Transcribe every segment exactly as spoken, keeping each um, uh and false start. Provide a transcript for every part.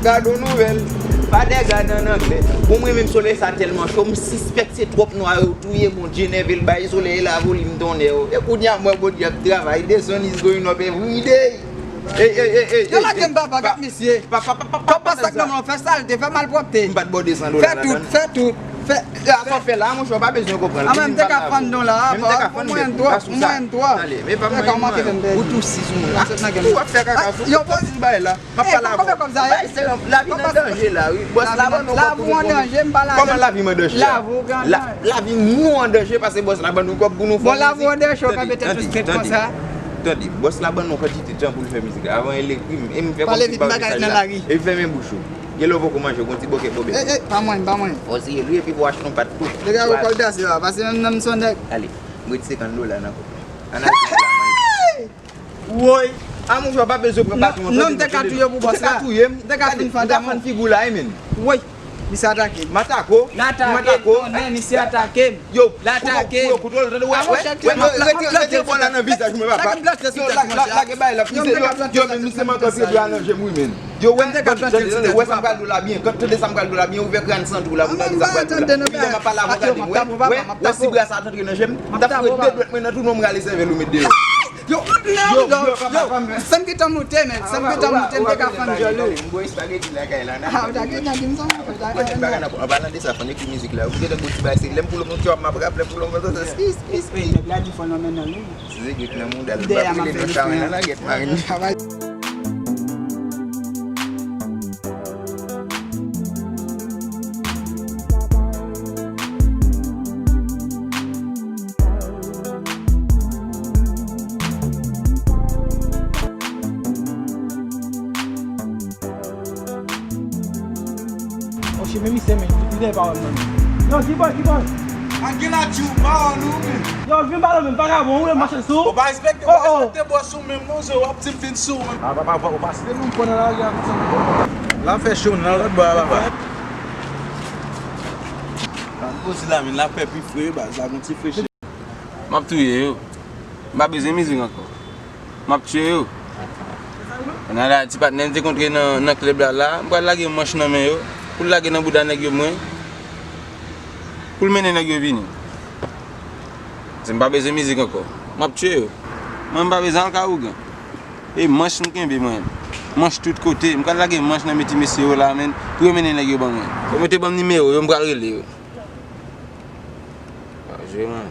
Gad yon nouvèl, pa de gad an anglè. Bon, mwen menm, solèy sa tèlman cho, m sispèk se twòp nwa yo touye Bondye, nève l bay solèy la volim tonnè. E kounye a, mwen, Bondye ap travay, the sun is going up every day. Ey, ey, ey, ey, yo lage m, papa, gad misye. Papa, papa, papa, sa k nan men w, fè salte, fè malpwòpte. M pa t ba w de san dola ladan. Fè tout, fè tout. Fè, a sa w fè la, monchè, w pa bezwen konprann. A, men m te ka fann non la, a, pa w mwen twa, mwen twa. Ale, men pa mwen, ou tou sis moun. Ou ap fè kaka sou, ou tou sis bagay la. M ap pale avè w. Bay se yon, lavi n an danje la, wi. Bòs la ban nou kòb pou nou fè mizik. Kòman lavi m an danje a? La, lavi nou an danje paske bòs la ban nou kòb pou nou fè mizik. Bon, lavi w an danje, w ka mete tout strèt konsa. Tande, tande, tande. Bòs la ban nou kantite tan pou l fè mizik la. Avan l ekri m, e m fè kòmsi m pa wè mesaj la. E m fèmen bouch ou. Gen lè w poko manje, w gon ti bòkèt bòbèt. Ey, ey, pa mwen, pa mwen. Fò w sere l wi, epi pou w achte yon pat tou. Nèg la, ou kòl dasi la, pase menm nan m son nèg. Ale, m ret senkant dola nan kòb mwen. Ann al pran la manje. Woy! A, monchè, w pa bezwen pran patwon an, tande, non, m te ka touye w pou bòs la. Ou te ka touye m. M te ka fin fann figi w la, wi, men. Woy! Misye atake m. M atake w? M atake w? Tonnè, misye atake m. Yo, l atake m. Kouto, kouto, kouto, tande, wè, wè, wè, rete, rete bò la nan vizaj mwen, papa. Yo, la, la, lage bagay la, yo, yo, men misye manke antre bra nan je m, wi, men. Yo, wè, tande, tande, wè sa m pral di w la byen. Tande sa m pral di w la byen. Ouvè kràn san twou la pou w tande sa m pral di w la. Epi lè m ap pale avè w, gade, wè, wè, wè si bra sa t antre nan je m, m t ap foure de dwèt mwen nan twou nan w, m rale sèvèl ou met deyò. Yo, yo, yo, yo, san m gentan moute, men, san m gentan moute, m te ka fann djòl ou. M bwè espageti lakay la, nan. Ah, ou ta gentan di m sa, ou ta gentan di m sa. An palan de sa, fò n ekri mizik la. Ou gentan gwo ti bagay, se lè m pull up yon tchòp, m ap rap, lè m pull up yon tchòp, skis, skis, skis. Nèg la di fò l anmennen l wi. Si se gèt nan mouda l, m ap rele nan chamen nan, nan gèt marenn. Oche, men misye, men, li dèyè pawòl mwen. Yo, Gibòy, Gibòy. Ak gen la di w pawòl ou, men. Yo, vin pale, men, vagabon, ou le mache sou. Ou pa respekte, ou pa respekte bòs ou menm, non, se w ap di m vin sou, men. Ah, papa, ou pa site non pran nan lari a, konsa. La fè cho, nan lòt bò a, papa. Nan koze la, men, la fè pi fre, baz, la gon ti freche. M ap touye yo. M pa bezwen mizik ankò. M ap tiye yo. Nan la, ti patnè m te kontre nan, nan klèb la, la, m pral lage manch nan men yo, pou l lage nan bouda nèg yo mwen, pou l mennen nèg yo vini. Se m pa bezwen mizik ankò. M ap tiye yo. Mwen, m pa bezwen al ka ougan. E manch m kenbe, mwen. Manch tout kote. M pral lage manch nan men ti mesye yo la, men, pou yo mennen nèg yo ban mwen. Yo mete ban m nimewo yo, m pral rele yo. Pa jwe, man.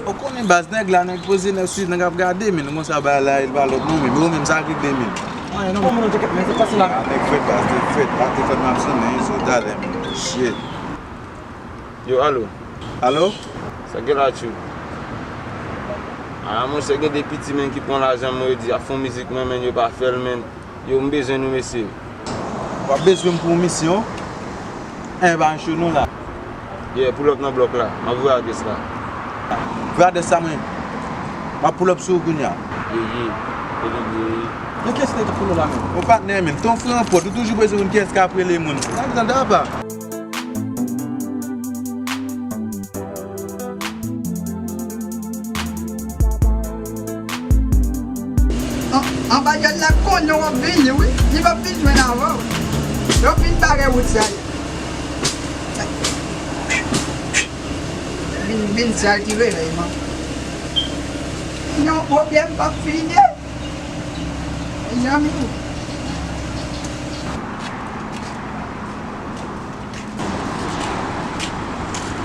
Ou konnen baz nèg la, nèg poze nèg sou nèg ap gade, men konsa bagay la, e pa lòt non, men ou menm sa k regle, men. Anyen non, moun te kèt, men se pase la. Ah, nèg fèt, baz nèg fèt, pa te fèt m ap sonnen, sou talè, men. Shit. Yo, alo. Alo? Sa gen la, tchou? Ah, monchè, gen de piti, men, ki pran lajan, mwen, yo di, ap fè yon mizik, mwen, men, yo pa fè l, men. Yo, m bezwen nou, mesye. W ap bezwen m pou yon misyon? Enben, pa yon cho non la. Yeah, pull up nan blòk la. M ap voye adrès la. Voye adrès la, mwen. M ap pull up sou ou kounye a. Ye, ye. Ye, ye, ye. Men kiyès ki t ap pull up la menm? Yon patnè, men. Ton frè an pòt, ou toujou bezwen konn kiyès k ap rele moun. Sa ki tande apa? An, anba djòl la konnen w ap vini, wi. Li p ap vin jwenn avè w. Yo fin bare wout sa yo. Vin, vin sa ti revèy, man. Yon pwoblèm p ap fini. Mezanmi.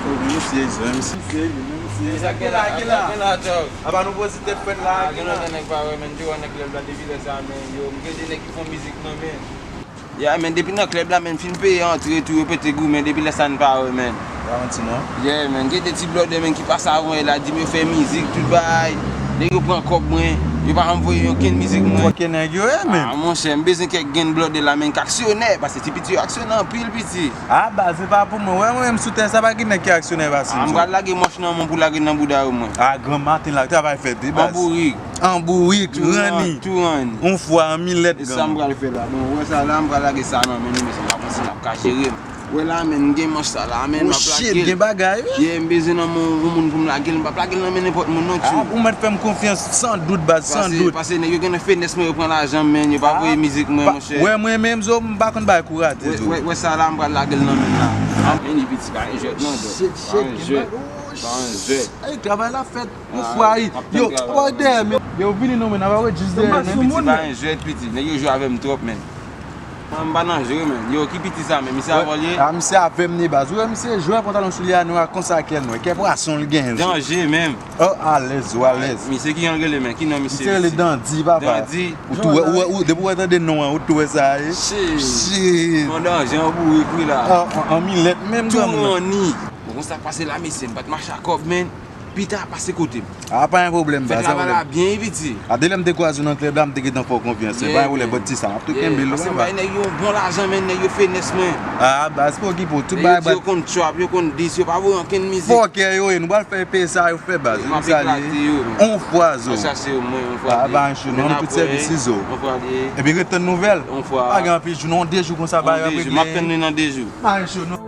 Oh, men misye, men misye, men misye. Sa gen la, gen la, gen la, djòg. Apa nou poze tèt frèt la, gen la. Gen lòt nèg pa wè, men, te wè nan klèb la depi lè sa, men, yo, m gen de nèg ki fè mizik, non, men. Ya, men, depi nan klèb la, men, fin peye antre tou, yo pete goumen, depi lè sa n pa wè, men. Pa manti, non. Yeah, men, gen de ti blòdè, men, ki pase avan, e la, di m yo fè mizik, tout bagay. Nèg yo pran kòb mwen, yo pa janm voye okenn mizik mwen. Fòkè nèg yo ye, men. Ah, monchè, m bezwen kèk grenn blòdè la, men, k aksyonè, paske ti piti yo aksyonè anpil, piti. Ah, baz, se pa pou mwen. Wè, mwen menm sou tè sa, pa gen nèg ki aksyonè pase m. Ah, m pral lage manch nan men w pou lage nan bouda yo mwen. Ah, granm maten la, travay fèt, wi, baz. An bourik. An bourik, tou ranni. Tou ranni. Yon fwa, an milèt, granm. E sa m pral fè la. Bon, wè sa la, m pral lage sa nan men nou, mesye, n ap, n ap ka jere m. Wè la, men, m gen manch sa la, men, m ap lage l. Oh shit, gen bagay, wi. Yeah, m bezwen nan men yon moun pou m lage l, m p ap lage l nan men nenpòt moun, non, tchou. Ah, ou mèt fè m konfyans, san dout, baz, san dout. Pase, pase nèg yo gen nan fenès mwen, yo pran lajan m, men, yo pa voye mizik mwen, monchè. Wè, mwen menm, zo, m pa konn bay kou rate, zo. Wè, wè sa la, m pral lage l nan men l la. Men li piti, pa gen jwèt, non, dò. Shit, shit, gen bagay. Pa gen jwèt. Ey, travay la fèt. Yon fwa, ey. Yo, w ap dèyè, men. Yo, vini non, men, n ap jis dèyè, men. Piti pa gen jwèt, piti. Nèg yo jwe avè m twòp, men. Mwen, m pa nan jwe, men. Yo, ki piti sa, men? Misye avè w l ye? Ah, misye avè m ni baz. Ou wè misye jwe pantalon soulye a nwa konsa kè nwè. Kè pwason l gen. Danje, men. Oh, alèz, ou alèz. Misye ki jan l rele, men? Ki non misye? Misye rele Dandi, papa. Dandi. Ou tou wè, ou wè, ou, depi w wè tande non an, ou tou wè sa ye. Shit. Shit. Yon danje, yon bourik, wi, la. An, an, an milèt, menm granmoun nan. Tou an ni. Bon, konsa k pase la, mesye, m pa t mache a kòb, men. Pita pase kote m. Ah, pa gen pwoblèm, baz, pa gen pwoblèm. Fè travay la byen, wi, piti. A, de lè m te kwaze w nan klèb la, m te gentan fè w konfyans, men pa gen pwoblèm, bòt ti sa, m ap tou kenbe l, wi, baz. Pase m bay nèg yo bon lajan, men, nèg yo fenès mwen. Ah, baz, pa okipe w, tout bagay, baz. Yo konn trap, yo konn dis, yo pa voye ankenn mizik. Fòkè yo ye, nou pral fè peye sa yo fè, baz. M ap eklate yo, men. On fwa, zo. Al chache yo, mwen, on fwa. Ah, pa gen cho, non, nou tout sèvis si zo. On fwa li ye. Epi ret tann nouvèl. On fwa. Pa gen anpil jou, non, de jou konsa, bagay yo ap regle. On de jou, m ap tann li nan de jou. Pa gen cho, non.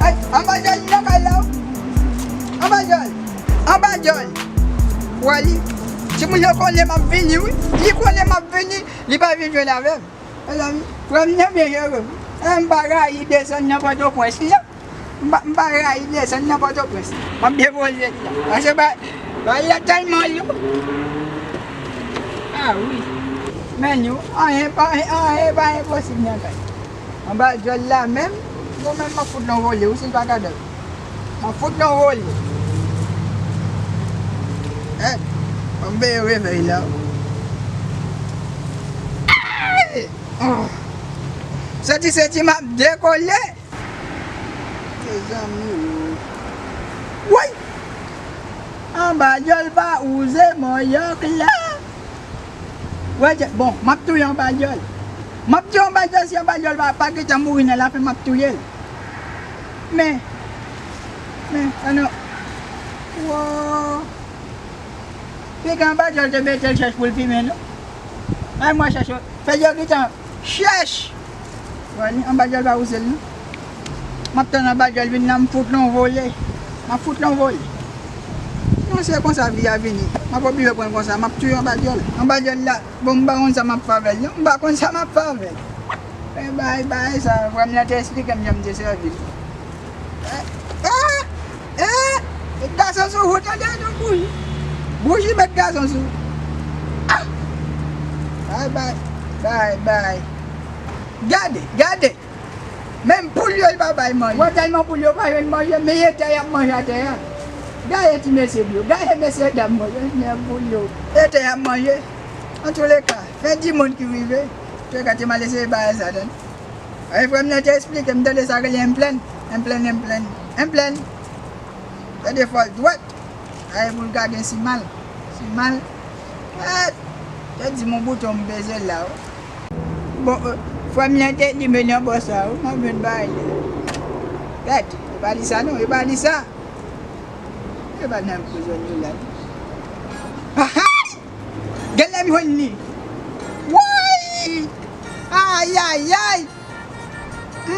Ay, anba djòl li nan kay la, wi. Anba djòl. Anba djòl. Wè li. Timoun yo konnen m ap vini, wi. Li konnen m ap vini. Li pa vin jwenn avè m. Mezanmi, frè m nan byen jere m. E m pa rayi desann nan Pòtoprens, non. M pa, m pa rayi desann nan Pòtoprens. M ap depoze l la. Paske ba, ba la tèlman lou. Ah wi. Men nou, anyen pa, anyen pa enposib nan kay. Anba djòl la menm, bon menm m ap fout l on vole, wi, si l pa ka dòmi. M ap fout l on vole. Eh, ban m veye revèy la. Ay! Oh. Soti, soti, m ap dekole. Mezanmi, oh. Woy! Anba djòl pa wouze manyòk la. Wè, bon, m ap touye anba djòl. M ap touye anba djòl si anba djòl pa, pa gentan mouri nan lafen, m ap touye l. Men, men, ann. Wo. Piga anba djòl te mete l chèch pou l fimen, non. Ay, mwen chèch, fè yo gentan. Chèch! Wè li, anba djòl pa wouze l, non. M ap tann anba djòl vin la, m fout l on vole. M ap fout l on vole. Non, se konsa vi a vini. M ap oblije pran l konsa, m ap touye anba djòl. Anba djòl la, bon, m pa konn sa m ap fè avè l, non. M pa konn sa m ap fè avè l. Men bay, bay sa, frè m nan te eksplike m jan m te sèvi l. Eh, eh, eh, met gason sou ou, tande, non, bouji. Bouji, met gason sou ou. Ah! Bay, bay, bay, bay. Gade, gade. Menm poul yo, li pa bay manje. Wè tèlman poul yo pa jwenn manje, men e tè y ap manje atè a. Gade ti mesye yo, gade mesye dam mwen, menm poul yo. E tè y ap manje. Antouleka, fen di moun ki rive. Antouleka, te m al eseye bagay sa, tande. Ay, frè m nan te eksplike m, tande sa rele enplèn. Enplèn, enplèn, enplèn. Tande fò l dwèt. Ay, pou l ka gen simal. Simal. Eh, te di m on bouton m peze la, wi. Bon, eh, frè m nan te di m nan bò sa, wi, m ap jwenn bagay la. Gad, yo pa di sa non, yo pa di sa. Yo pa nan bezwen nou la. Ahay! Genlè m jwenn li. Woy! Ayayay!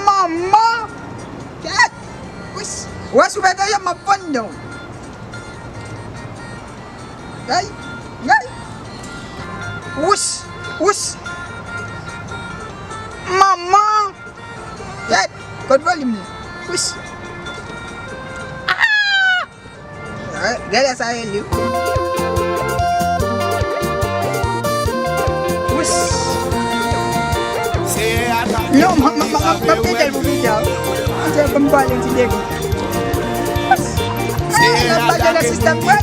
Manman! Kèt! Wis! Wè sou pete yo m ap fann non. Ay! Ay! Wis! Wis! Manman! Kèt! Kot volim nan? Wis! Ah! Gade sa rele. Wis. Non, m ap kite l pou pita. Antre pou m pale ti degi. Wis. N ap pale nan sistèm, wè.